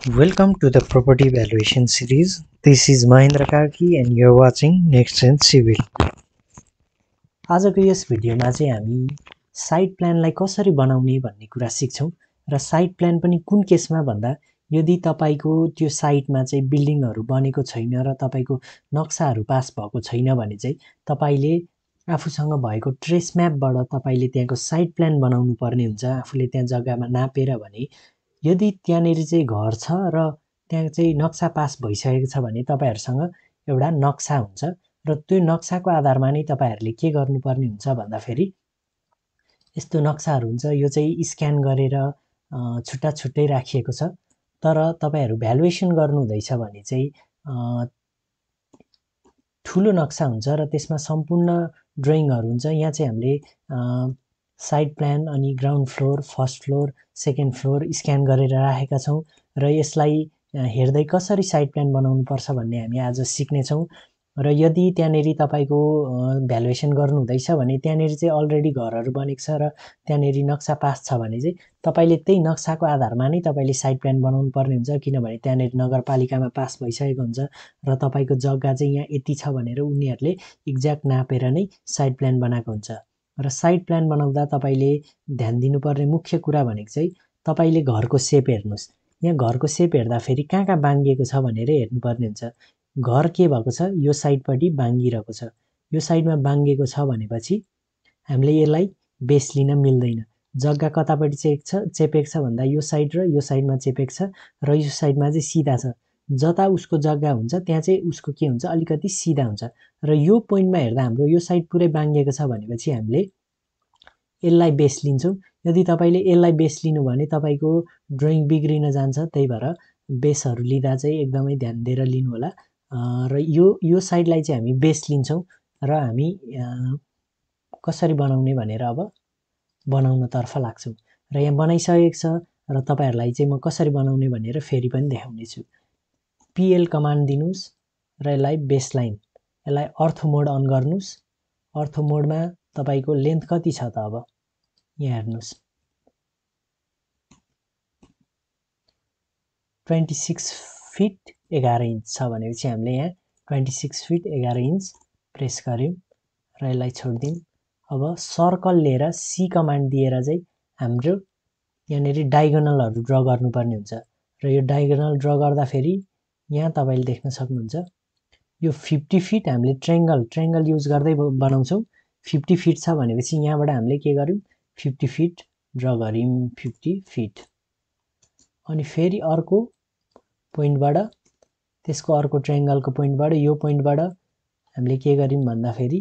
Welcome to the property valuation series. This is Mahendra Karki and you're watching Next Gen Civil. आजको यस भिडियोमा चाहिँ हामी site प्लानलाई कसरी बनाउने भन्ने कुरा सिक्छौं र साइट प्लान पनि कुन केसमा भन्दा यदि तपाईको त्यो साइटमा चाहिँ बिल्डिङहरु बनेको छैन र तपाईको नक्साहरु पास भएको छैन भने चाहिँ तपाईले आफूसँग भएको ट्रेस म्यापबाट तपाईले त्यहाँको साइट प्लान बनाउनु पर्ने हुन्छ आफूले त्यहाँ जग्गामा नापेर भने यदि त्यहाँनेरि चाहिँ घर छ र त्यहाँ चाहिँ नक्सा पास भइसकेको छ भने तपाईहरुसँग एउटा नक्सा हुन्छ र त्यो नक्साको आधारमा नै तपाईहरुले के गर्नुपर्ने हुन्छ भन्दा फेरि यस्तो नक्साहरु हुन्छ यो चाहिँ स्क्यान गरेर छुट्टा छुट्टै राखिएको छ तर तपाईहरु भ्यालुएसन गर्नु हुँदैछ भने चाहिँ ठूलो नक्सा हुन्छ र त्यसमा सम्पूर्ण ड्रइङहरु हुन्छ यहाँ चाहिँ हामीले साइड प्लान अनि ground floor first floor second floor scan गरेर राखेका छौं र यसलाई हेर्दै कसरी साइड प्लान बनाउनु पर्छ भन्ने हामी आज सिक्ने छौं र यदि त्यहाँनेरि तपाईको भ्यालुएसन गर्नु हुँदैछ भने त्यहाँनेरि चाहिँ अलरेडी घरहरु बनेको छ र त्यहाँनेरि नक्सा पास छ भने चाहिँ तपाईले त्यही नक्साको आधारमा नै तपाईले साइड प्लान बनाउनु पर्ने हुन्छ किनभने त्यहाँनेरि नगरपालिकामा पास भइसकेको हुन्छ र तपाईको जग्गा चाहिँ यहाँ यति छ भनेर उनीहरुले एक्ज्याक्ट नापेर नै साइड प्लान बनाएको हुन्छ र साइड प्लान बनाउँदा तपाईले ध्यान दिनुपर्ने मुख्य कुरा भनेको चाहिँ तपाईले घरको सेप हेर्नुस् यहाँ घरको सेप हेर्दा फेरि कहाँ बाङ्गिएको छ भनेर हेर्नुपर्ने हुन्छ घर के भएको छ यो साइडपटि बाङ्गिरहेको छ यो साइडमा बाङ्गिएको छ भनेपछि हामीले यसलाई बेस लिन मिल्दैन जग्गा कतापटि चेपेको छ भन्दा यो साइड र यो साइडमा चेपेको छ र यो साइडमा चाहिँ सिधा छ जता उसको जग्गा हुन्छ त्यहाँ चाहिँ उसको के हुन्छ अलिकति सिधा हुन्छ र यो पोइन्टमा हेर्दा हाम्रो यो साइड पुरै बाङ्गिएको छ भनेपछि हामीले यसलाई बेस लिन्छौं यदि तपाईले यसलाई बेस लिनु भने तपाईको ड्रइङ बिग्रिन जान्छ त्यही भएर बेसहरु लिदा चाहिँ एकदमै ध्यान दिएर लिनु होला र यो साइडलाई चाहिँ हामी बेस लिन्छौं र हामी कसरी बनाउने भनेर अब बनाउन तर्फ लाग्छौं र यहाँ बनाइसकेको छ र तपाईहरुलाई चाहिँ म कसरी बनाउने भनेर फेरि पनि देखाउने छु पीएल कमान्ड दिनुस् र यसलाई बेसलाइन यसलाई अर्थो मोड अन गर्नुस् अर्थो मोडमा तपाईको लेन्थ कति छ त अब यहाँ हेर्नुस् 26 फिट 11 इन्च छ भनेपछि हामीले यहाँ 26 फिट 11 इन्च प्रेस गर्यौं र यसलाई छोड्दियौं अब सर्कल लिएर सी कमान्ड दिएर चाहिँ हाम्रो यहाँनेरि डायगोनलहरु ड्रा गर्नुपर्ने हुन्छ र यो डायगोनल ड्रा गर्दा फेरि यहाँ तपाईले देख्न सक्नुहुन्छ यो 50 फिट हामीले ट्रायंगल युज गर्दै बनाउँछौं 50 फिट छ भनेपछि यहाँबाट हामीले के गर्यौं 50 फिट ड्रा गर्यौं 50 फिट अनि फेरि अर्को पोइन्टबाट त्यसको अर्को ट्रायंगलको पोइन्टबाट यो पोइन्टबाट हामीले के गर्यौं भन्दा फेरि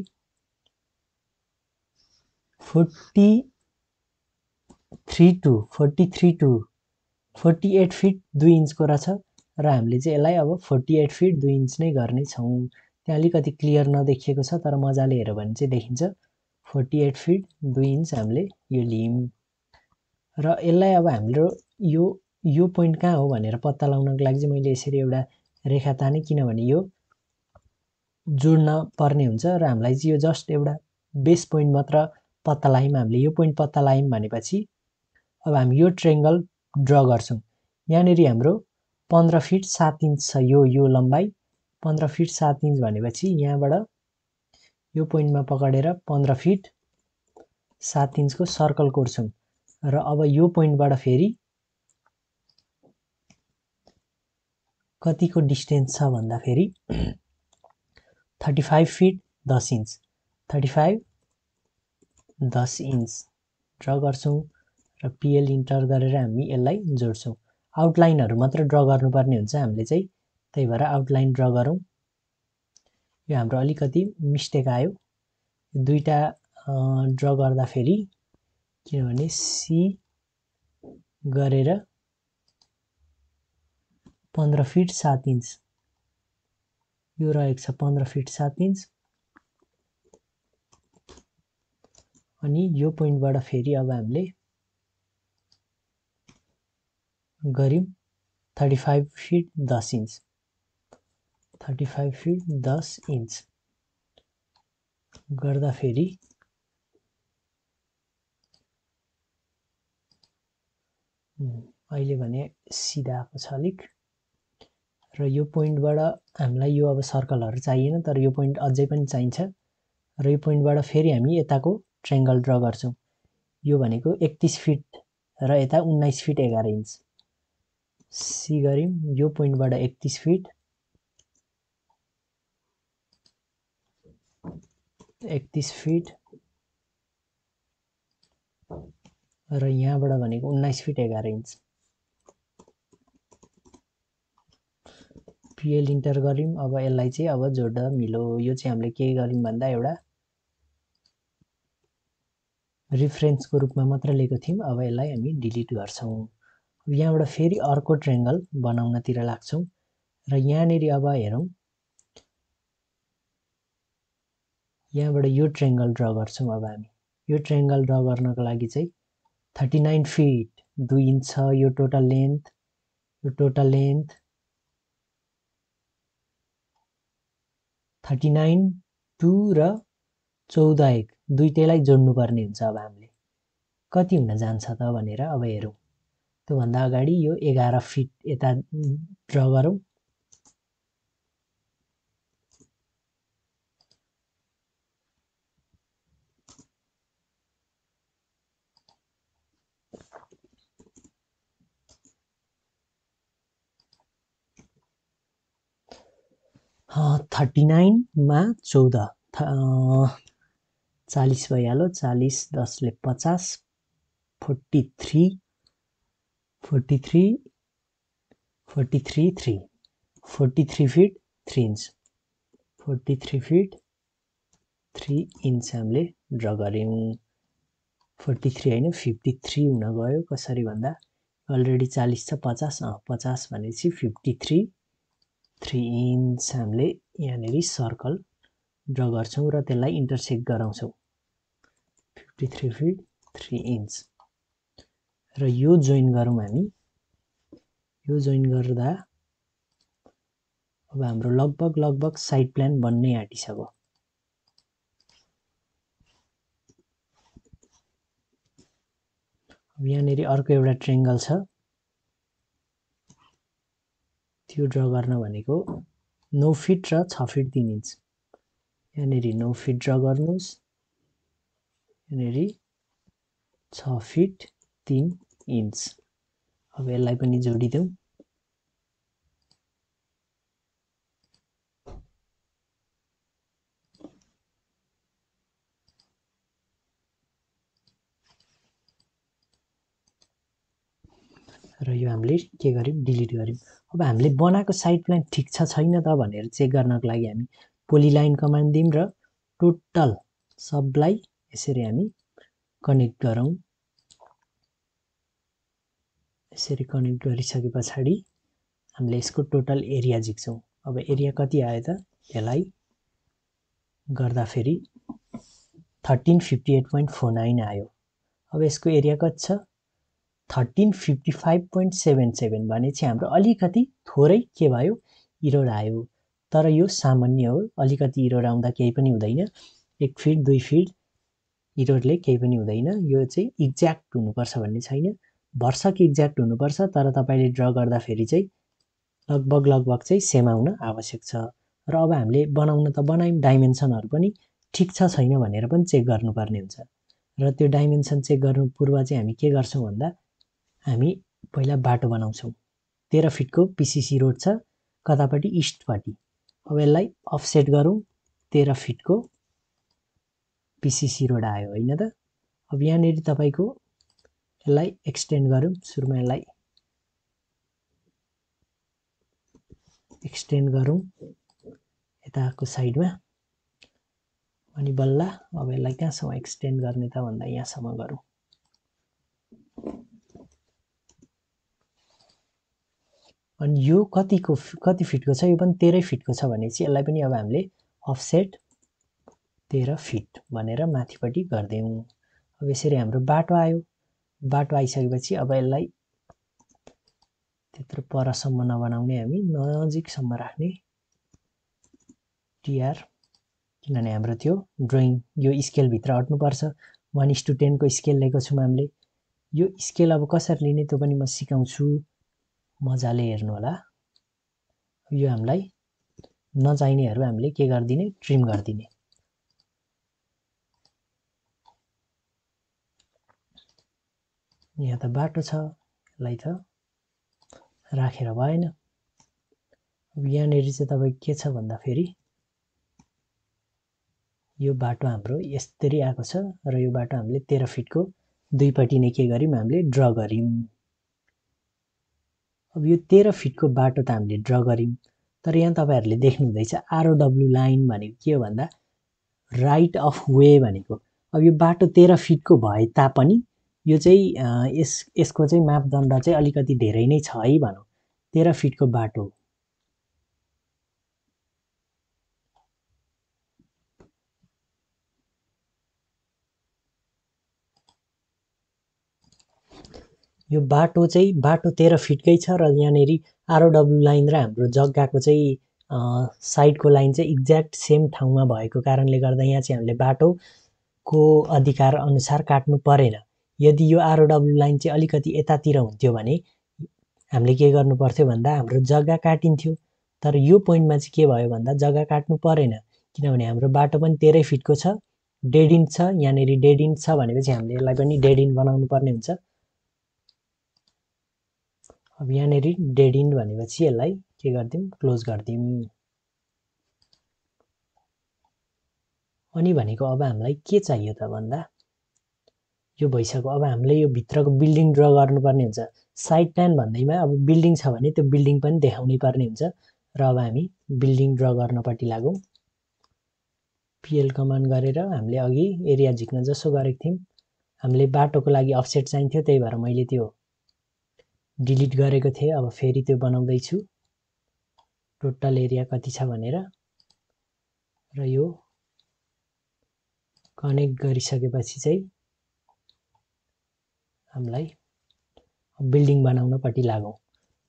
43 to 48 फिट 2 इन्चको रहेछ र हामीले चाहिँ यसलाई अब 48 फिट 2 इन्च नै गर्ने छौं त्यहाँ अलिकति क्लियर नदेखिएको छ तर मजाले हेर्यो भने चाहिँ देखिन्छ 48 फिट 2 इन्च हामीले यो लियौं र यसलाई अब हाम्रो यो पोइन्ट कहाँ हो भनेर पत्ता लगाउनको लागि चाहिँ मैले यसरी एउटा रेखा ताने किनभने यो जोड्न पर्ने हुन्छ र हामीलाई चाहिँ यो जस्ट एउटा बेस पोइन्ट मात्र पत्ता लगायौं हामीले यो पोइन्ट पत्ता लगायौं भनेपछि अब हामी यो ट्रायंगल ड्रा गर्छौं यहाँनेरि हाम्रो 15 फिट 7 इन्च छ यो लम्बाई 15 फिट 7 इन्च भनेपछि यहाँबाट यो पोइन्टमा पकडेर 15 फिट 7 इन्चको सर्कल कोर्छौं र अब यो पोइन्टबाट फेरि कतिको डिस्टेन्स छ भन्दा फेरि 35 फिट 10 इन्च 35 10 इन्च ड्रा गर्छौं र पीएल इन्टर गरेर हामी यसलाई जोड्छौं आउटलाइनहरु मात्र ड्रा गर्नुपर्ने हुन्छ हामीले चाहिँ त्यही भएर आउटलाइन ड्रा गरौं यो हाम्रो अलिकति मिस्टेक आयो दुईटा ड्रा गर्दा फेरि किनभने सी गरेर 15 फिट 7 इन्च यो रहेको छ 15 फिट 7 इन्च अनि यो पोइन्टबाट फेरि अब हामीले गर्यौं 35 फिट 10 इन्च 35 फिट 10 इन्च गर्दा फेरि अहिले भने सिधा आएको छ अलिक र यो पोइन्टबाट हामीलाई यो अब सर्कलहरु चाहिएन तर यो पोइन्ट अझै पनि चाहिन्छ र यो पोइन्टबाट फेरि हामी यताको ट्रायंगल ड्रा गर्छौं यो भनेको 31 फिट र यता 19 फिट 11 इन्च सी गरिम यो पोइन्टबाट 31 फिट 31 फिट र यहाँबाट भनेको 19 फिट 11 इन्च पीएल इन्टर गरिम अब यसलाई चाहिँ अब जोड्दा मिलो यो चाहिँ हामीले के गरिम भन्दा एउटा रेफरेन्सको रूपमा मात्र लिएको थियौं अब यसलाई हामी डिलिट गर्छौं यहाँबाट फेरि अर्को ट्रायंगल बनाउनतिर लाग्छौं र यहाँनेरि अब हेरौं यहाँबाट यो ट्रायंगल ड्रा गर्छौं अब हामी यो ट्रायंगल ड्रा गर्नको लागि चाहिँ 39 फिट 2 इन्च छ यो टोटल लेन्थ 39 2 र 14 1 दुईटैलाई जोड्नु पर्ने हुन्छ अब हामीले कति हुन जान्छ त भनेर अब हेरौं त्यो भन्दा अगाडि यो 11 फिट यता ड्रा गरौं हाँ 39 मा 14 40 भइहाल्यो 40 10 ले 50 43 फिट 3 इन्च 43 फिट 3 इन्च हामीले ड्रा गर्यौं 43 हैन 53 हुन गयो कसरी भन्दा अलरेडी 40 छ 50 50 भनेपछि 53 3 इन्च हामीले यहाँनेरि सर्कल ड्रा गर्छौं र त्यसलाई इन्टरसेक्ट गराउँछौं 53 फिट 3 इन्च र यो जोइन गरौँ हामी यो जोइन गर्दा अब हाम्रो लगभग साइड प्लान बन्नै आँटिसक्यो अब यहाँनेरि अर्को एउटा ट्रायंगल छ त्यो ड्रा गर्न भनेको 9 फिट र 6 फिट 3 इन्च यहाँनेरि 9 फिट ड्रा गर्नुस् यहाँनेरि 6 फिट 3 इन्च अब यसलाई पनि जोडिदेऊ र यो हामीले के गर्यौं डिलिट गर्यौं अब हामीले बनाएको साइड प्लान ठीक छ छैन त भनेर चेक गर्नको लागि हामी पोलिलाइन कमान्ड दियौं र टोटल सबलाई यसरी हामी कनेक्ट गरौँ यसरी कनेक्ट गरिसकेपछि हामीले यसको टोटल एरिया झिक्छौं अब एरिया कति आयो त यसलाई गर्दा फेरि 1358.49 आयो अब यसको एरिया कति छ 1355.77 भनेपछि हाम्रो अलिकति थोरै के भयो इरोड आयो तर यो सामान्य हो अलिकति इरोड आउँदा केही पनि हुँदैन 1 फिट 2 फिट इरोडले केही पनि हुँदैन यो चाहिँ एक्ज्याक्ट हुनुपर्छ भन्ने छैन भर्सक एक्ज्याक्ट हुनुपर्छ तर तपाईले ड्रा गर्दा फेरि चाहिँ लगभग चाहिँ सेम आउन आवश्यक छ र अब हामीले बनाउन त बनायौं डाइमेन्सनहरु पनि ठीक छ छैन भनेर पनि चेक गर्नुपर्ने हुन्छ र त्यो डाइमेन्सन चेक गर्नु पूर्व चाहिँ हामी के गर्छौं भन्दा हामी पहिला बाटो बनाउँछौं 13 फिटको पीसीसी रोड छ कतापटि इस्टपटि अब यसलाई अफसेट गरौँ 13 फिटको पीसीसी रोड आयो हैन त अब यहाँनेरि तपाईको यसलाई एक्सटेन्ड गरौँ सुरुमा यसलाई एक्सटेन्ड गरौँ यताको साइडमा अनि बल्ल अब यसलाई कहाँसम्म एक्सटेन्ड गर्ने त भन्दा यहाँसम्म गरौँ अनि यो कति फिटको छ यो पनि 13 फिटको छ भनेपछि यसलाई पनि अब हामीले अफसेट 13 फिट भनेर माथिपटि गर्दैौं अब यसरी हाम्रो बाटो आयो बाटो आइसकेपछि अब यसलाई त्यत्रो परसम्म नबनाउने हामी नजिकसम्म राख्ने टीआर किनभने हाम्रो त्यो ड्रइङ यो स्केल भित्र अट्नु पर्छ 1:10 को स्केल लिएको छौं हामीले यो स्केल अब कसरी लिने त्यो पनि म सिकाउँछु, मजाले हेर्नु होला। यो हामीलाई नचाहिनेहरू हामीले के गरिदिने, ट्रिम गरिदिने। यहाँ त बाटो छ, यसलाई त राखेर भएन। अब यहाँनिर चाहिँ तपाईँ के छ भन्दाखेरि यो बाटो हाम्रो यसरी आएको छ र यो बाटो हामीले 13 फिटको दुईपट्टि नै के गर्यौँ, हामीले ड्र गर्यौँ। अब यो 13 फिटको बाटो त हामीले ड्र गर्यौँ, तर यहाँ तपाईँहरूले देख्नु हुँदैछ ROW लाइन भनेको के हो भन्दा राइट अफ वे भनेको। अब यो बाटो 13 फिटको भए तापनि यो चाहिँ यसको चाहिँ मापदण्ड चाहिँ अलिकति धेरै नै छ है भनौँ। 13 फिटको बाटो यो बाटो 13 फिटकै छ र यहाँनिर ROW लाइन र हाम्रो जग्गाको चाहिँ साइडको लाइन चाहिँ एक्ज्याक्ट सेम ठाउँमा भएको कारणले गर्दा यहाँ चाहिँ हामीले बाटोको अधिकार अनुसार काट्नु परेन। यदि यो ROW लाइन चाहिँ अलिकति यतातिर हुन्थ्यो भने हामीले के गर्नु पर्थ्यो भन्दा हाम्रो जग्गा काटिन्थ्यो। तर यो पोइन्टमा चाहिँ के भयो भन्दा जग्गा काट्नु परेन, किनभने हाम्रो बाटो पनि 13 फिटको छ, डेड इन्ड छ। यहाँनिर डेड इन्ड छ भनेपछि हामीले यसलाई पनि डेड इन्ड बनाउनु पर्ने हुन्छ। अब यहाँनिर डेड इन्ड भनेपछि यसलाई के गर्दियौँ, क्लोज गर्दियौँ। अनि भनेको अब हामीलाई के चाहियो त भन्दा यो भइसक्यो। अब हामीले यो भित्रको बिल्डिङ ड्र गर्नुपर्ने हुन्छ। साइड प्लान भन्दैमा अब बिल्डिङ छ भने त्यो बिल्डिङ पनि देखाउनै पर्ने हुन्छ र अब हामी बिल्डिङ ड्र गर्नपट्टि लागौँ। PL कमान्ड गरेर हामीले अघि एरिया झिक्न जसो गरेको थियौँ, हामीले बाटोको लागि अफसेट चाहिन्थ्यो, त्यही भएर मैले त्यो डिलिट गरेको थिएँ। अब फेरि त्यो बनाउँदैछु टोटल एरिया कति छ भनेर, र यो कनेक्ट गरिसकेपछि चाहिँ हामीलाई बिल्डिङ बनाउनपट्टि लागौँ।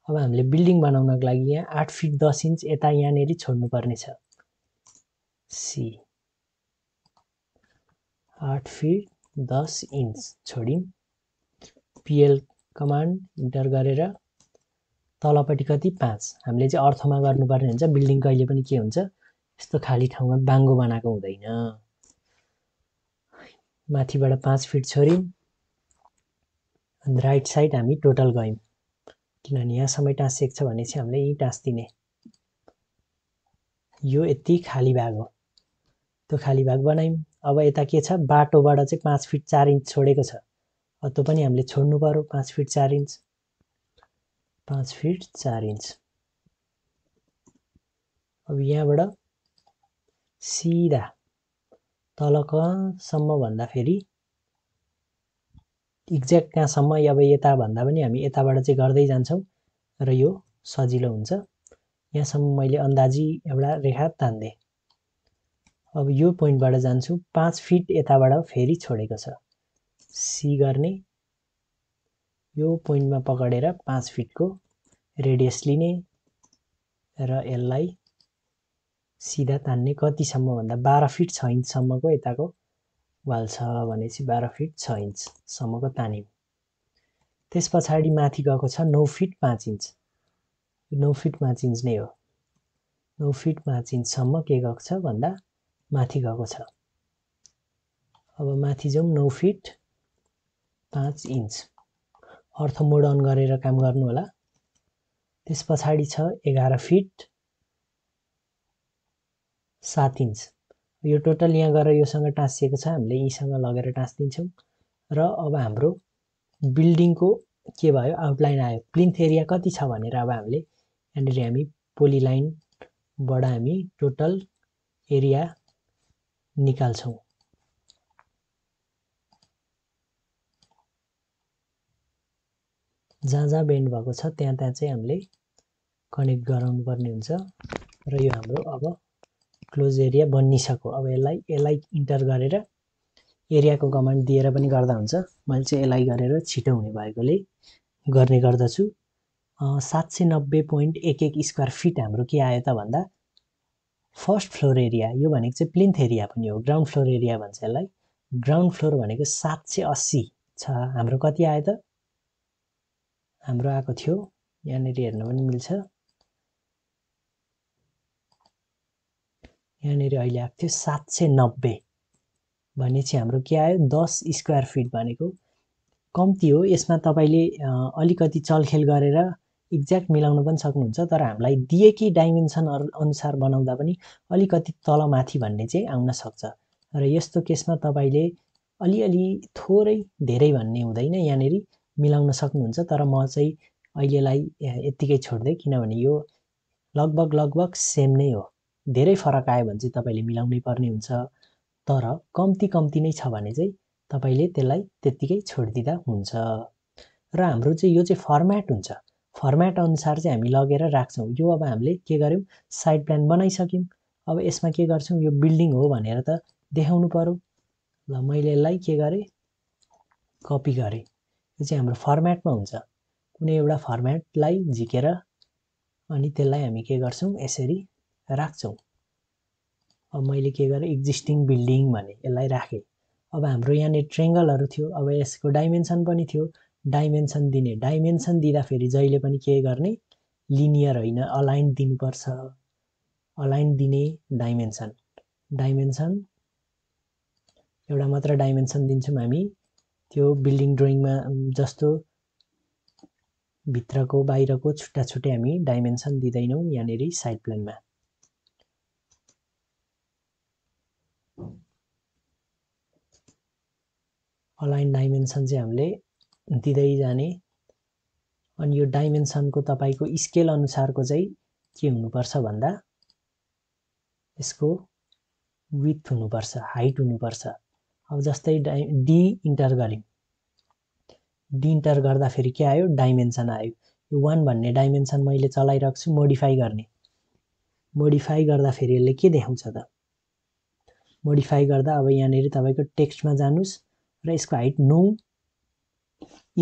अब हामीले बिल्डिङ बनाउनको लागि यहाँ 8 फिट 10 इन्च यता यहाँनिर छोड्नुपर्ने छ। सी 8 फिट 10 इन्च छोड्यौँ। PL कमान्ड इन्टर गरेर तलपट्टि कति 5 हामीले चाहिँ अर्थमा गर्नुपर्ने हुन्छ। बिल्डिङ कहिले पनि के हुन्छ, यस्तो खाली ठाउँमा बाङ्गो बनाएको हुँदैन। माथिबाट 5 फिट छोड्यौँ अनि राइट साइड हामी टोटल गयौँ, किनभने यहाँसम्म टाँसिएको छ भने चाहिँ हामीले यहीँ टाँसिदिने। यो यति खाली भाग हो, त्यो खाली भाग बनायौँ। अब यता के छ, बाटोबाट चाहिँ 5 फिट 4 इन्च छोडेको छ, त्यो पनि हामीले छोड्नु पर्यो। 5 फिट 4 इन्च 5 फिट 4 इन्च। अब यहाँबाट सिधा तल कहाँसम्म भन्दाखेरि एक्ज्याक्ट कहाँसम्म, अब यता भन्दा पनि हामी यताबाट चाहिँ गर्दै जान्छौँ र यो सजिलो हुन्छ। यहाँसम्म मैले अन्दाजी एउटा रेखा तान्दे। अब यो पोइन्टबाट जान्छु, 5 फिट यताबाट फेरि छोडेको छ, सी गर्ने, यो पोइन्टमा पकडेर 5 फिटको रेडियस लिने र यसलाई सिधा तान्ने। कतिसम्म भन्दा 12 फिट 6 इन्चसम्मको यताको वाल छ भनेपछि 12 फिट 6 इन्चसम्मको तान्यौँ। त्यस पछाडि माथि गएको छ 9 फिट 5 इन्च, 9 फिट 5 इन्च नै हो। 9 फिट 5 इन्चसम्म के गएको छ भन्दा माथि गएको छ। अब माथि जाउँ, 9 feet 5 inch. Earth mode on गरेर काम गर्नु होला। त्यस पछाडि छ 11 फिट 7 इन्च। यो टोटल यहाँ गएर योसँग टाँसिएको छ, हामीले यहीसँग लगेर टाँसिदिन्छौँ। र अब हाम्रो बिल्डिङको के भयो, आउटलाइन आयो। प्लिन्थ एरिया कति छ भनेर अब हामीले यहाँनिर हामी पोलिलाइनबाट हामी टोटल एरिया निकाल्छौँ। जहाँ जहाँ बेन्ड भएको छ त्यहाँ त्यहाँ चाहिँ हामीले कनेक्ट गराउनु पर्ने हुन्छ। र यो हाम्रो अब क्लोज एरिया बनिसक्यो। अब यसलाई इन्टर गरेर एरियाको कमान्ड दिएर पनि गर्दा हुन्छ। मैले चाहिँ यसलाई गरेर छिटो हुने भएकोले गर्ने गर्दछु। 790.11 स्क्वायर फिट हाम्रो के आयो त भन्दा फर्स्ट फ्लोर एरिया। यो भनेको चाहिँ प्लिन्थ एरिया पनि हो, ग्राउन्ड फ्लोर एरिया भन्छ यसलाई। ग्राउन्ड फ्लोर भनेको 780 अच्छा हाम्रो कति आयो त हाम्रो आएको थियो यहाँनिर हेर्न पनि मिल्छ यहाँनिर अहिले आएको थियो 790 भनेपछि हाम्रो के आयो 10 स्क्वायर फिट भनेको कम्ती हो यसमा तपाईले अलिकति चलखेल गरेर एक्ज्याक्ट मिलाउन पनि सक्नुहुन्छ तर हामीलाई दिएकै डाइमेन्सन अनुसार बनाउँदा पनि अलिकति तलमाथि भन्ने चाहिँ आउन सक्छ र यस्तो केसमा तपाईले अलिअलि थोरै धेरै भन्ने हुँदैन यहाँनिर मिलाउन सक्नुहुन्छ तर म चाहिँ अहिलेलाई यतिकै छोड्दै किनभने यो लगभग सेम नै हो धेरै फरक आयो भने चाहिँ तपाईले मिलाउनै पर्ने हुन्छ तर कम्ती नै छ भने चाहिँ तपाईले त्यसलाई त्यतिकै छोडिदिदा हुन्छ र हाम्रो चाहिँ यो चाहिँ फर्म्याट हुन्छ फर्म्याट अनुसार चाहिँ हामी लगेर राख्छौं यो अब हामीले के गर्यौं साइड प्लान बनाइसक्यौं अब यसमा के गर्छौं यो बिल्डिङ हो भनेर त देखाउनु पर्यो ल मैले यसलाई के गरे कपी गरे यो चाहिँ हाम्रो फर्म्याटमा हुन्छ कुनै एउटा फर्म्याटलाई झिकेर अनि त्यसलाई हामी के गर्छौं यसरी राख्छौं अब मैले के गरे एक्जिस्टिङ बिल्डिङ भने यसलाई राखे अब हाम्रो यहाँ ट्रायंगलहरु थियो अब यसको डाइमेन्सन पनि थियो डाइमेन्सन दिने डाइमेन्सन दिँदा फेरि जहिले पनि के गर्ने लिनियर हैन अलाइन दिनुपर्छ अलाइन दिने डाइमेन्सन डाइमेन्सन एउटा मात्र डाइमेन्सन दिन्छौं हामी त्यो बिल्डिङ ड्रइङमा जस्तो भित्रको बाहिरको छुट्टा छुट्टै हामी डाइमेन्सन दिदैनौं यहाँनेरि साइड प्लेनमा अलाइन डाइमेन्सन चाहिँ हामीले दिदै जाने अनि यो डाइमेन्सनको तपाईको स्केल अनुसारको चाहिँ के हुनुपर्छ भन्दा यसको विड्थ हुनुपर्छ हाइट हुनुपर्छ अब जस्तै डी इन्टर गर्यौं डी इन्टर गर्दा फेरि के आयो डाइमेन्सन आयो यो 1 भन्ने डाइमेन्सन मैले चलाइराख्छु मोडिफाई गर्ने मोडिफाई गर्दा फेरि यसले के देखाउँछ त मोडिफाई गर्दा अब यहाँनेरि तपाईको टेक्स्टमा जानुस् र यसको हाइट 9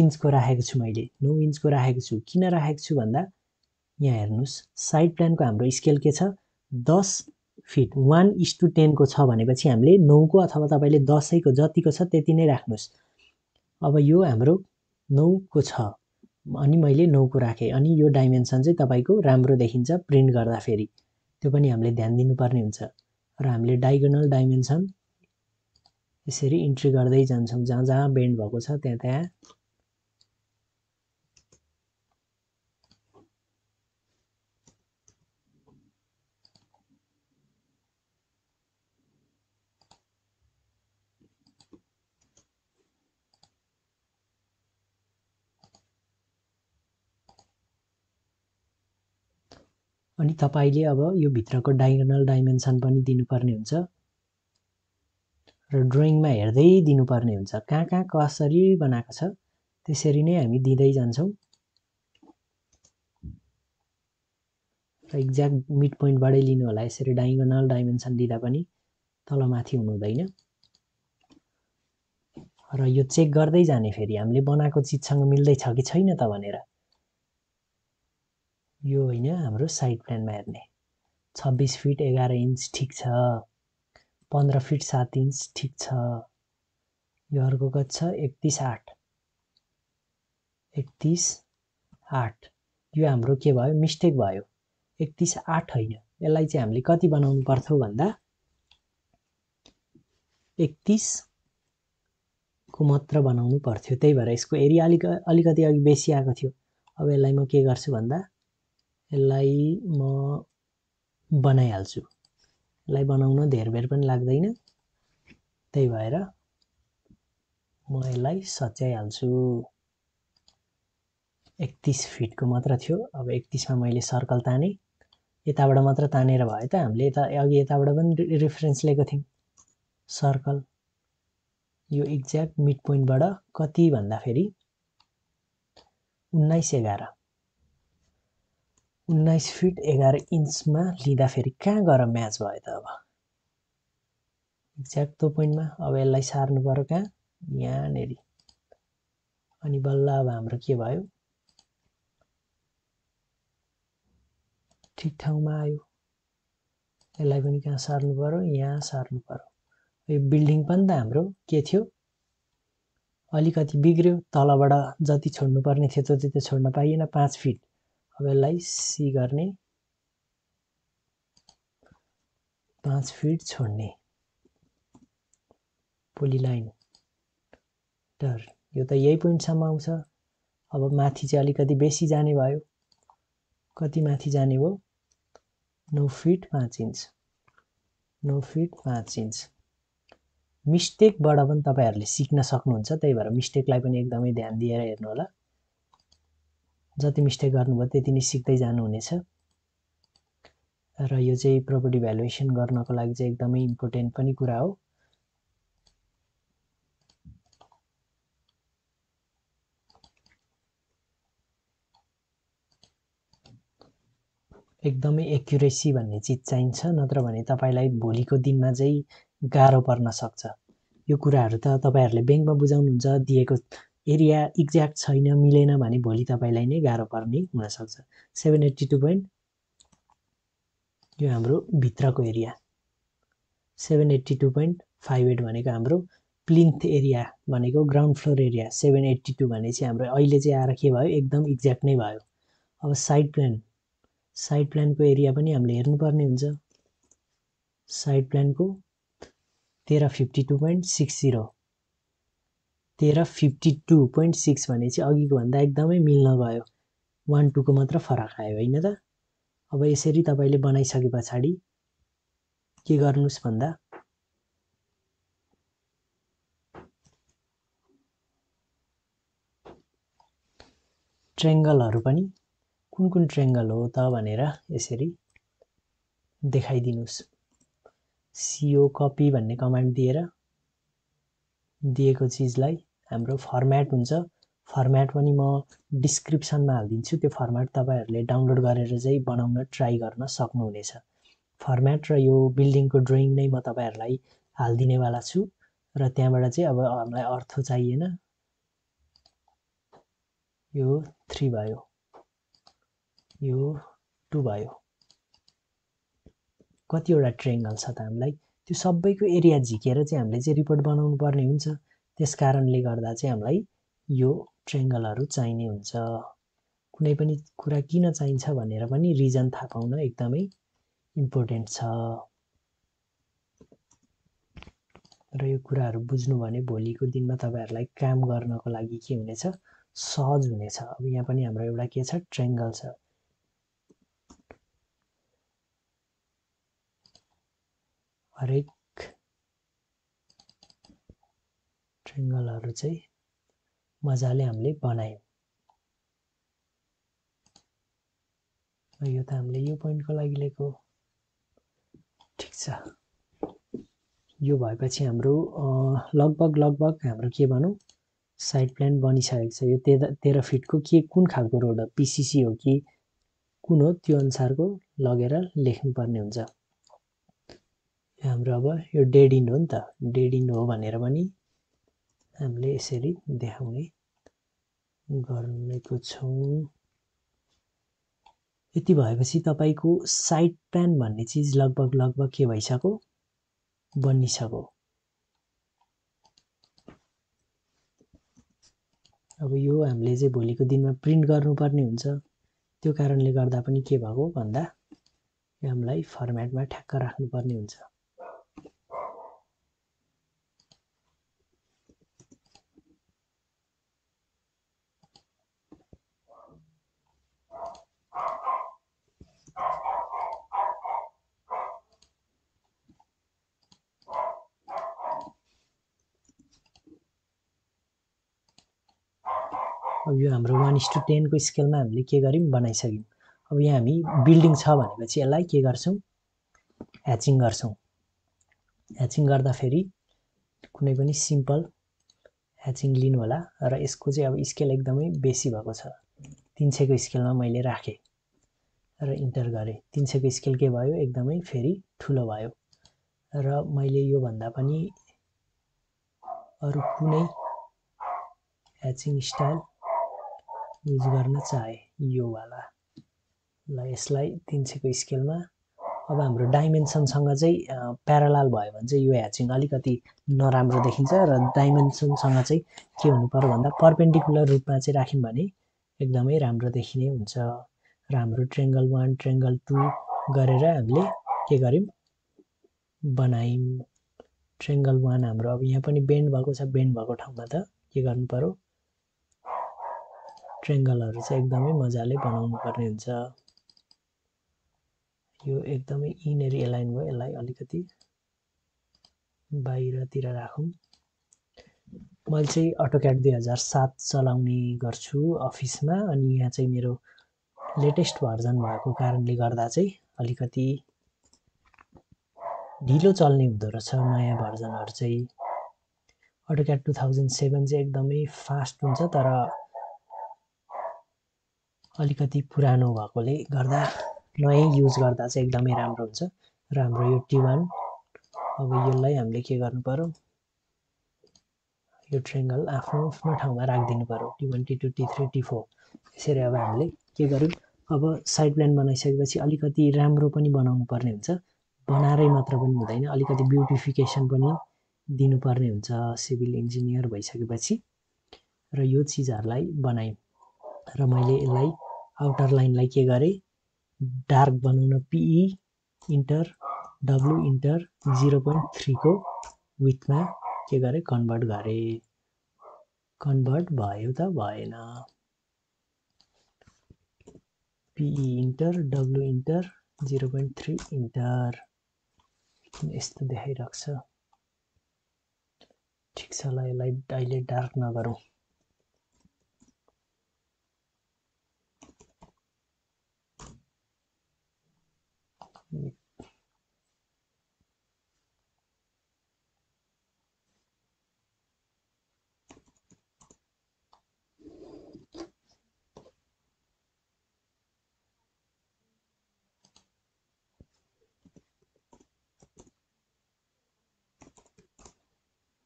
इन्चको राखेको छु मैले 9 इन्चको राखेको छु किन राखेको छु भन्दा यहाँ हेर्नुस् साइड प्लानको हाम्रो स्केल के छ 10 फिट 1:10 को छ भनेपछि हामीले 9 को अथवा तपाईले 10 को जतिको छ त्यति नै राख्नुस् अब यो हाम्रो 9 को छ अनि मैले 9 को राखे अनि यो डाइमेन्सन चाहिँ तपाईको राम्रो देखिन्छ प्रिन्ट गर्दा फेरि त्यो पनि हामीले ध्यान दिनुपर्ने हुन्छ र हामीले डायगोनल डाइमेन्सन यसरी इन्ट्री गर्दै जान्छौं जहाँ जहाँ बेन्ड भएको छ त्यहाँ त्यहाँ अनि तपाईले अब यो भित्रको डायगोनल डाइमेन्सन पनि दिनुपर्ने हुन्छ र ड्रइङमा हेर्दै दिनुपर्ने हुन्छ कहाँ कसरी बनाएको छ त्यसरी नै हामी दिँदै जान्छौं र एक्ज्याक्ट मिड पोइन्टबाटै लिनु होला यसरी डायगोनल डाइमेन्सन दिँदा पनि तलमाथि हुनु हुँदैन र यो चेक गर्दै जाने फेरि हामीले बनाएको चिजसँग मिल्दै छ कि छैन त भनेर यो हैन हाम्रो साइड प्लानमा हेर्ने 26 फिट 11 इन्च ठीक छ 15 फिट 7 इन्च ठीक छ यो अर्को कति छ 31.8 31.8 यो हाम्रो के भयो मिस्टेक भयो 31.8 हैन यसलाई चाहिँ हामीले कति बनाउनु पर्थ्यो भन्दा 31 को मात्र बनाउनु पर्थ्यो त्यही भएर यसको एरिया अलिकति अघि बेसी आएको थियो अब यसलाई म के गर्छु भन्दा यसलाई म बनाइहाल्छु यसलाई बनाउन धेरै बेर पनि लाग्दैन त्यही भएर म यसलाई सच्याइहाल्छु 31 फिटको मात्र थियो अब 31 मा मैले सर्कल ताने यताबाट मात्र तानेर भयो त हामीले अघि यताबाट पनि रेफरेन्स लिएको थियौं सर्कल यो एक्ज्याक्ट मिड पोइन्टबाट कति भन्दा फेरि 19 फिट 11 इन्चमा लिँदा फेरि कहाँ गएर म्याच भयो त अब एक्ज्याक्ट त्यो पोइन्टमा अब यसलाई सार्नु पर्यो कहाँ यहाँनेरि अनि बल्ल अब हाम्रो के भयो ठीक ठाउँमा आयो यसलाई पनि कहाँ सार्नु पर्यो यहाँ सार्नु पर्यो यो बिल्डिङ पनि त हाम्रो के थियो अलिकति बिग्रियो, तलबाट जति छोड्नु पर्ने थियो त्यति त छोड्न पाइएन, 5 फिट। अब यसलाई सी गर्ने, 5 फिट छोड्ने, पोलिलाइन डर, यो त यही पोइन्टसम्म आउँछ। अब माथि चाहिँ अलिकति बेसी जाने भयो, कति माथि जाने भयो, 9 फिट 5 इन्च, 9 फिट 5 इन्च। मिस्टेकबाट पनि तपाईहरुले सिक्न सक्नुहुन्छ, त्यही भएर मिस्टेकलाई पनि एकदमै ध्यान दिएर हेर्नु होला। जति मिस्टेक गर्नुभयो त्यति नै सिक्दै जानुहुनेछ। र यो चाहिँ प्रोपर्टी भ्यालुएसन गर्नको लागि चाहिँ एकदमै इम्पोर्टेन्ट पनि कुरा हो। एकदमै एक्युरेसी भन्ने चिज चाहिन्छ, नत्र भने तपाईलाई भोलिको दिनमा चाहिँ गाह्रो पर्न सक्छ। यो कुराहरु त तपाईहरुले बैंकमा बुझाउनुहुन्छ, दिएको एरिया एक्ज्याक्ट छैन, मिलेन भने भोलि तपाईलाई नै गाह्रो पर्ने हुन सक्छ। 782 पोइन्ट, यो हाम्रो भित्रको एरिया, 782.58 भनेको हाम्रो प्लिन्थ एरिया भनेको ग्राउन्ड फ्लोर एरिया, 782 भने चाहिँ हाम्रो अहिले चाहिँ आएर के भयो, एकदम एक्ज्याक्ट नै भयो। अब साइड प्लानको एरिया पनि हामीले हेर्नुपर्ने हुन्छ। साइड प्लानको 1352.60, 1352.6 भने चाहिँ अघिको भन्दा एकदमै मिल्न गयो, 1-2 को मात्र फरक आयो हैन त। अब यसरी तपाईले बनाइसके पछाडी के गर्नुस् भन्दा ट्रायंगलहरु पनि कुन ट्रायंगल हो त भनेर यसरी देखाइदिनुस्। CO कपी भन्ने कमान्ड दिएर दिएको चीजलाई हाम्रो फर्म्याट हुन्छ, फर्म्याट पनि म डिस्क्रिप्सनमा हाल्दिन्छु, त्यो फर्म्याट तपाईहरुले डाउनलोड गरेर चाहिँ बनाउन ट्राई गर्न सक्नुहुनेछ। फर्म्याट र यो बिल्डिङको ड्रइङ नै म तपाईहरुलाई हाल्दिने वाला छु र त्यहाँबाट चाहिँ अब हामीलाई अर्थो चाहिएन, यो 3 भयो, यो 2 भयो। कतिवटा ट्रायंगल छ त हामीलाई त्यो सबैको एरिया झिकेर चाहिँ हामीले चाहिँ रिपोर्ट बनाउनु पर्ने हुन्छ। त्यसकारणले गर्दा चाहिँ हामीलाई यो ट्रायंगलहरु चाहिने हुन्छ। कुनै पनि कुरा किन चाहिन्छ भनेर पनि रिजन थाहा पाउन एकदमै इम्पोर्टेन्ट छ। र यो कुराहरु बुझ्नु भने भोलिको दिनमा तपाईहरुलाई काम गर्नको लागि के हुनेछ, सहज हुनेछ। अब यहाँ पनि हाम्रो एउटा के छ, ट्रायंगल छ। हरेक ट्रायंगलहरु चाहिँ मजाले हामीले बनायौं। यो त हामीले यो पोइन्टको लागि लेको, ठीक छ। यो भएपछि हाम्रो लगभग हाम्रो के भनौं, साइड प्लान बनिसकेको छ। यो 13 फिटको के कुन खालको रोड हो, PCC हो कि कुन हो, त्यो अनुसारको लगेर लेख्नु पर्ने हुन्छ। हाम्रो अब यो डेड इन्ड हो नि त, डेड इन्ड हो भनेर पनि हामीले यसरी देखाउने गर्नेको छौं। यति भएपछि तपाईको साइड प्लान भन्ने चीज लगभग के भइसक्यो, बनिसक्यो। अब यो हामीले चाहिँ भोलिको दिनमा प्रिन्ट गर्नुपर्ने हुन्छ। त्यो कारणले गर्दा पनि के भएको भन्दा यो हामीलाई फर्म्याटमा ठ्याक्क राख्नुपर्ने हुन्छ। अब यो हाम्रो 1:10 को स्केलमा हामीले के गर्यौं, बनाइसक्यौं। अब यहाँ हामी बिल्डिङ छ भनेपछि यसलाई के गर्छौं, ह्याचिङ गर्छौं। ह्याचिङ गर्दा फेरि कुनै पनि सिम्पल ह्याचिङ लिनु होला र यसको चाहिँ अब स्केल एकदमै बेसी भएको छ। 300 को स्केलमा मैले राखे र इन्टर गरे। 300 को स्केल के भयो, एकदमै फेरि ठुलो भयो। र मैले यो भन्दा पनि अरु कुनै ह्याचिङ स्टाइल युज गर्न चाहे, यो वाला ल, यसलाई 300 को स्केलमा अब हाम्रो डाइमेन्सनसँग चाहिँ प्यारालाल भयो भने चाहिँ यो ह्याचिङ अलिकति नराम्रो देखिन्छ र डाइमेन्सनसँग चाहिँ के हुनु पर्यो भन्दा पर्पेन्डिकुलर रूपमा चाहिँ राख्यौँ भने एकदमै राम्रो देखिने हुन्छ र हाम्रो ट्रेङ्गल 1 ट्रेङ्गल 2 गरेर हामीले के गर्यौँ बनायौँ ट्रेङ्गल 1 हाम्रो अब यहाँ पनि बेन्ड भएको छ बेन्ड भएको ठाउँमा त के गर्नु पर्यो ट्रेङ्गलहरू चाहिँ एकदमै मजाले बनाउनु पर्ने हुन्छ यो एकदमै यिनेरी एलाइन भयो यसलाई अलिकति बाहिरतिर राखौँ मैले चाहिँ अटोक्याड 2007 चलाउने गर्छु अफिसमा अनि यहाँ चाहिँ मेरो लेटेस्ट भर्जन भएको कारणले गर्दा चाहिँ अलिकति ढिलो चल्ने हुँदो रहेछ नयाँ भर्जनहरू चाहिँ अटोक्याड 2007 चाहिँ एकदमै फास्ट हुन्छ तर अलिकति पुरानो भएकोले गर्दा नयाँ युज गर्दा चाहिँ एकदमै राम्रो हुन्छ र हाम्रो यो T1 अब यसलाई हामीले के गर्नु पर्यो यो ट्रेङ्गल आफ्नो ठाउँमा राखिदिनु पर्यो T1 T2 T3 T4 यसरी अब हामीले के गर्यौँ अब साइड प्लान बनाइसकेपछि अलिकति राम्रो पनि बनाउनु पर्ने हुन्छ बनाएरै मात्र पनि हुँदैन अलिकति ब्युटिफिकेसन पनि दिनुपर्ने हुन्छ सिभिल इन्जिनियर भइसकेपछि र यो चिजहरूलाई बनाएँ र मैले यसलाई आउटर लाइनलाई के गरेँ डार्क बनाउन PE इन्टर W इन्टर 0.3 को विथमा के गरेँ कन्भर्ट गरेँ कन्भर्ट भयो त भएन PE enter W enter 0.3 enter यस्तो देखाइरहेको छ ठिक छ ल यसलाई अहिले डार्क नगरौँ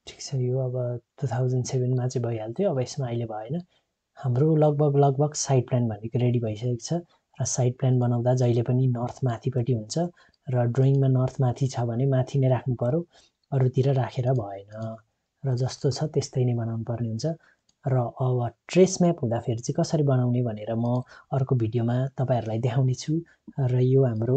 ठिक छ यो अब 2007 मा चाहिँ भइहाल्थ्यो अब यसमा अहिले भएन हाम्रो लगभग साइड प्लान भनेको रेडी भइसकेको छ र साइड प्लान बनाउँदा जहिले पनि नर्थ माथिपट्टि हुन्छ र ड्रइङमा नर्थ माथि छ भने माथि नै राख्नु पर्यो अरूतिर राखेर भएन र जस्तो छ त्यस्तै नै बनाउनु पर्ने हुन्छ र अब ट्रेस म्याप हुँदाखेरि चाहिँ कसरी बनाउने भनेर म अर्को भिडियोमा तपाईहरुलाई देखाउने छु र यो हाम्रो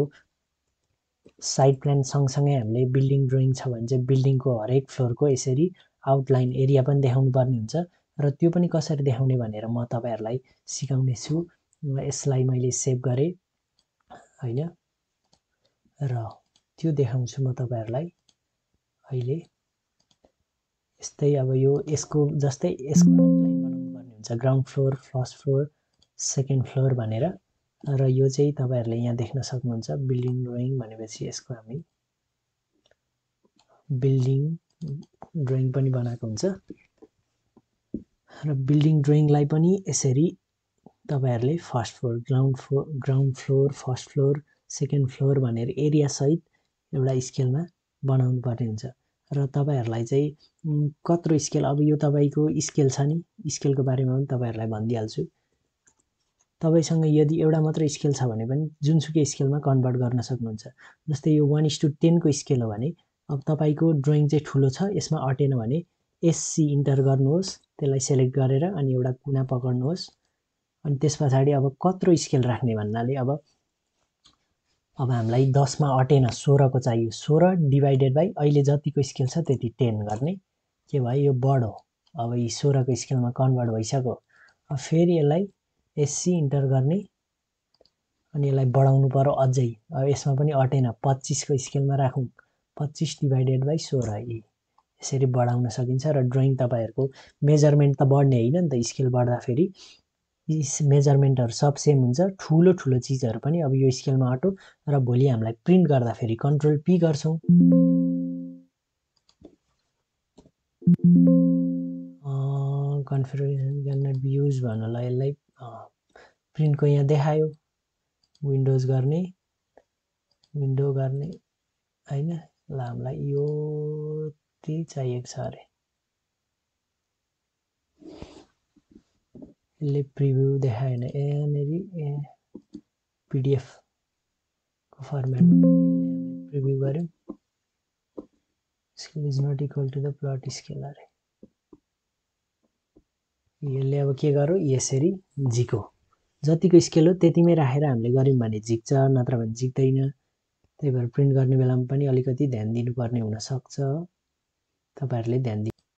साइड प्लान सँगसँगै हामीले बिल्डिङ ड्रइङ छ भने चाहिँ बिल्डिङको हरेक फ्लोरको यसरी आउटलाइन एरिया पनि देखाउनु पर्ने हुन्छ र त्यो पनि कसरी देखाउने भनेर म तपाईहरुलाई सिकाउने छु यसलाई मैले सेभ गरे हैन र त्यो देखाउँछु म तपाईहरुलाई अहिले यस्तै अब यो यसको जस्तै यसको आउटलाइन बनाउनु पर्ने हुन्छ ground floor first floor second floor भनेर र यो चाहिँ तपाईहरुले यहाँ देख्न सक्नुहुन्छ बिल्डिङ ड्रइङ भनेपछि यसको हामी बिल्डिङ ड्रइङ पनि बनाएको हुन्छ र बिल्डिङ ड्रइङलाई पनि यसरी तपाईहरुले first floor ground floor first floor second floor भनेर एरिया सहित एउटा स्केलमा बनाउनु पर्ने हुन्छ र तपाईहरुलाई चाहिँ कत्रो स्केल अब यो तपाईको स्केल छ नि स्केलको बारेमा पनि तपाईहरुलाई भनिदिहाल्छु तपाईसँग यदि एउटा मात्र स्केल छ भने पनि जुनसुकै स्केलमा कन्भर्ट गर्न सक्नुहुन्छ जस्तै यो 1:10 को स्केल हो भने अब तपाईको ड्रइङ चाहिँ ठुलो छ यसमा अटेन भने SC इन्टर गर्नुहोस् त्यसलाई सेलेक्ट गरेर अनि एउटा कुना पक्र्नुहोस् अनि त्यसपछि अब कत्रो स्केल राख्ने भन्नाले अब हामीलाई 10 मा अटेन 16 को चाहियो 16 डिवाइडेड बाइ अहिले जतिको स्केल छ त्यति 10 गर्ने के भयो यो बढो अब यी 16 को स्केलमा कन्भर्ट भइसक्यो अब फेरि यसलाई SC इन्टर गर्ने अनि यसलाई बढाउनु पर्यो अझै अब यसमा पनि अटेन 25 को स्केलमा राखौं 25 डिवाइडेड बाइ 16 यसरी बढाउन सकिन्छ र ड्रइङ तपाईहरुको मेजरमेन्ट त बढ्ने हैन नि त स्केल बढ्दा फेरि मेजरमेन्टहरु सब सेम हुन्छ ठुलो ठुलो चीजहरु पनि अब यो स्केलमा अटो र भोलि हामीलाई प्रिन्ट गर्दा फेरि कन्ट्रोल P गर्छौं configuration can not be use भन्नलाई यसलाई प्रिन्टको यहाँ देखायो विन्डोज गर्ने विन्डो गर्ने हैन ल हामीलाई यो त्यही चाहिएको छ अरे यसले प्रिभ्यू देखाएन यहाँनेरि PDF को फर्मेटमा प्रिभ्यू गऱ्यौँ scale is not equal to the plot scale अरे यसले अब के गरौँ यसरी झिको जतिको स्केल हो त्यतिमै राखेर हामीले गऱ्यौँ भने झिक्छ नत्र भने झिक्दैन त्यही भएर प्रिन्ट गर्ने बेलामा पनि अलिकति ध्यान दिनुपर्ने हुनसक्छ तपाईँहरूले ध्यान